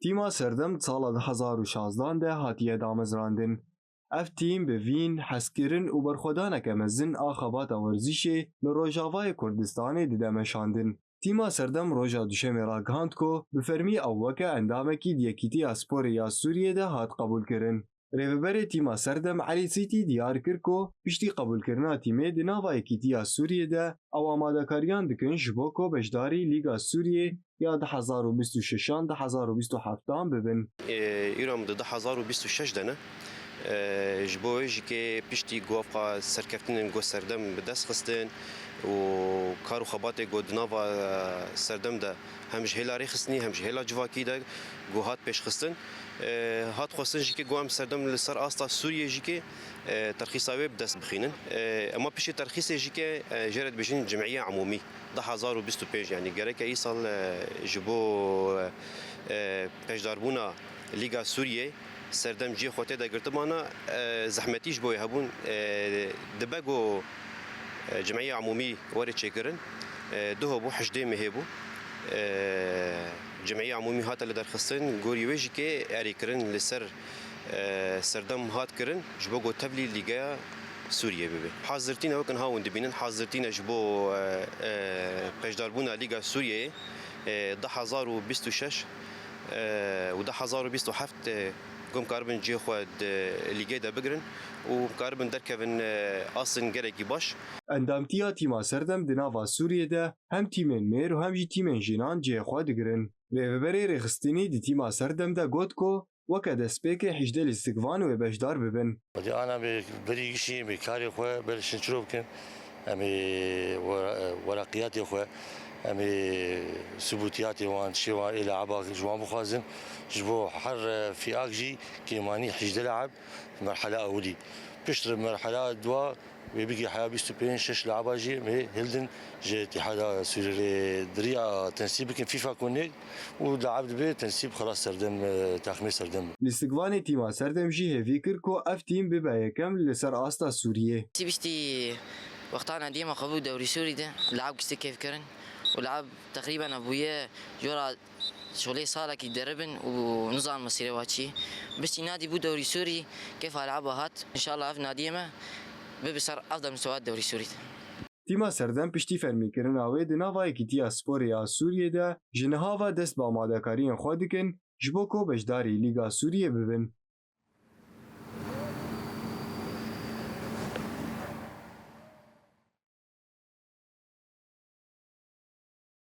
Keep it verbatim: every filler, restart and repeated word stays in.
Tîma Serdem di sala du hezar û şazdan de hatiye damezrandin. Ev tîm bi vîn, hezkirin û berxwedaneke mezin a xebata werzîşê li Rojavayê Kurdistanê dide meşandin. Tîma Serdem roja Duşemê ragihand ku bi fermî ew weke endamekî di Yekîtiya Sporê ya Sûriyê de hat qebûlkirin. Rêveberê tîma Serdem Elî Sîtî diyar kir ku piştî qebûlkirina tîmê di nava Yekîtiya Sûriyê de ew amadekariyan dikin ji bo ku beşdarî Lîga Sûriyê ya du hezar û bîst û şeşan, du hezar û bîst û heftan bibin. Ê, îro em di du hezar û bîst û şeş de ne. Ê, ji bo wê jî ke piştî ku ev qa serkeftinên ku Serdem bi dest xistin û kar û xebatê ku di nava, e, Serdem de hem ji hêla rêxistinî hem ji hêla civakî de ku hat pêşxistin, e, hat xwestin jî ke ku em Serdem li ser asta Sûriyê jî ke, e, terxîsa wê bi dest bixînin. E, ema piştî terxîsê jî ke, e, jê re dibêjin cimîye emûmî. Du hezar û bîst û pênc, yanî gereke îsal, e, ji bo, e, e, beşdarbûna Lîga Sûriyê Serdem cihê xwe tê de girtibana, e, zehmetî ji bo wê hebûn, e, dibe ku, e, cimîye emûmî were çêkirin, e, duho bû, hejdê mehê bû. E, cimîye emûmî hate lidarxistin, gorî wê jî ke erê kirin li ser e, Serdem hat kirin ji bo ku tevlî Lîgeya Sûriyê bibe. Hazirtîne wek niha hûn dibînin, hazirtîne ji bo, e, e, beşdarbûna Lîga Sûriyeyê, e, du hezar û bîst û şeş, e, û du hezar û bîst û heft, e, ku em karibin cihê xwe di Lîgê de bigirin û em karibin derkevin, e, astin gelekî baş. Endamtiya tîma Serdem di nava Sûriyê de hem tîmên mêr û hem jî tîmên jinan cihê xwe digirin. Rêveberê rêxistinî di tîma Serdem de got ku weke destpêkê hejdeh lîstikvan wê beşdar bibin. Di ana me berî gişî em ê karê xwe ber şinçiro bikin. Em ê wera-, weraqiyatê xwe, em ê subûtiyatê wan, çê wan ê le'eba ji wan bixwazin. Ji bo her, e, fîak jî kêmanî hejdeh le'eb merhela ewilî. Pişt merhela dua wê bigî heya bîst û pênc şeş le'eba jî em ê hildin ji Îtîhada Sûriyê re di riya tensîb bikin fîfa konê û le'eb dibe tensîb xelas Serdem, e, taxmê Serdem. Lîstikvanê tîma Serdem jî hêvî kir ku ev tîm bibe yekem li ser asta Sûriyê. Sî bîstî wextana dîma xwe bû dewrî Sûrî de, le'eb giştî kêf kirin û le'eb teqrîben bûye jora şolê salekî deribin û nizanim mesîrê wa çi. Biştî nadî bû dewrî Sûrî, kêfa le'eba hat. Înşallah ev nadiyê me bibe ser ev de mistewa dewrî Sûrî de. Tîma Serdem piştî fermîkirina wê di nava Yekîtiya Sporê ya Sûriyê de ji niha ve dest bi amadekariyên xwe dikin ji bo ku beşdarî Lîga Sûriyê bibin.